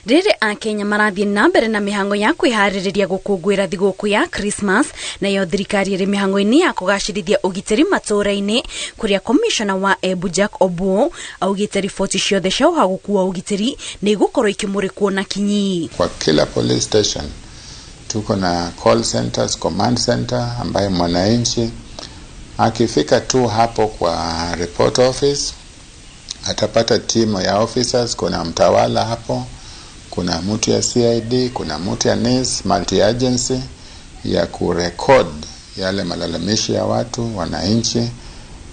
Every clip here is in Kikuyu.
Rĩrĩ Akenya marathiĩ na mbere na mĩhang'o ya kwĩharĩrĩria gũkũngũĩra thigũkũ ya Christmas, nayo thirikari ĩrĩ mĩhang'o-inĩ ya kũgacĩrithia ũgitĩri matũũra-inĩ, kũrĩa komishona wa Embu Jack Obuo augĩte riboti ciothe cia ũhagũku wa ũgitĩri nĩ igũkorwo ikĩmũrĩkwo na kinyi. Kwa kila police station tuko na call centers, command center ambaye mwananchi akifika tu hapo kwa report office atapata timu ya officers. Kuna mtawala hapo, kuna mtu ya CID, kuna mtu ya NIS, multi agency ya kurekod yale malalamishi ya watu wananchi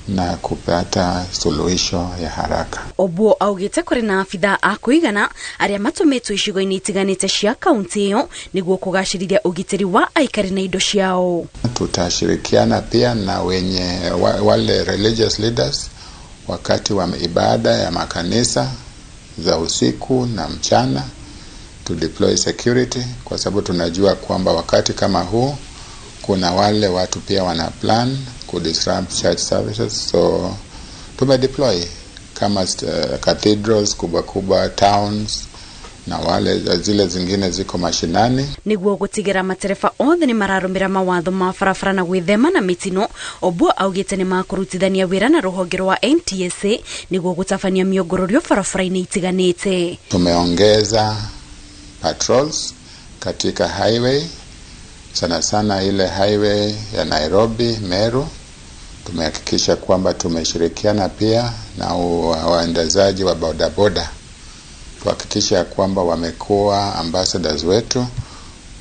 na kupata suluhisho ya haraka. Obuo augĩte kũrĩ na abithaa a kũigana arĩa matũmĩtwo icigo-inĩ itiganĩte cia kaunti ĩyo nĩguo kũgacĩrithia ũgitĩri wa aikari na indo ciao. Tutashirikiana pia na wenye wale religious leaders wakati wa ibada ya makanisa za usiku na mchana, to deploy security, kwa sababu tunajua kwamba wakati kama huu kuna wale watu pia wana plan ku disrupt church services, so tumedeploy kama cathedrals kubwa kubwa towns na wale zile zingine ziko mashinani. Niguo gũtigĩra matereba othe nĩ mararũmĩra mawatho ma barabara na gwĩthema na mĩtino. Obuo augĩte nĩ makũrutithania wĩra na rũhonge rwa NTSA nĩguo gũtabania mĩongororio barabara-inĩ itiganĩte. Tumeongeza patrols katika highway, sana sana ile highway ya Nairobi Meru. Tumehakikisha kwamba tumeshirikiana pia na waendezaji wa bodaboda kuhakikisha kwamba wamekuwa ambassadors wetu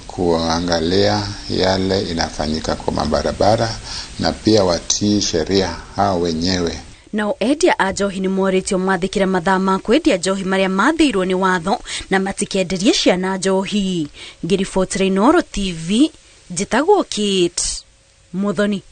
kuangalia yale inafanyika kwa mabarabara na pia watii sheria hao wenyewe. Nao endia a njohi nĩ morĩtio mathĩkĩre mathaa ma kwendia njohi marĩa mathĩirwo nĩ watho na matikenderie ciana njohi. Ngĩribotera Inooro TV, njĩtagwo Kate Muthoni.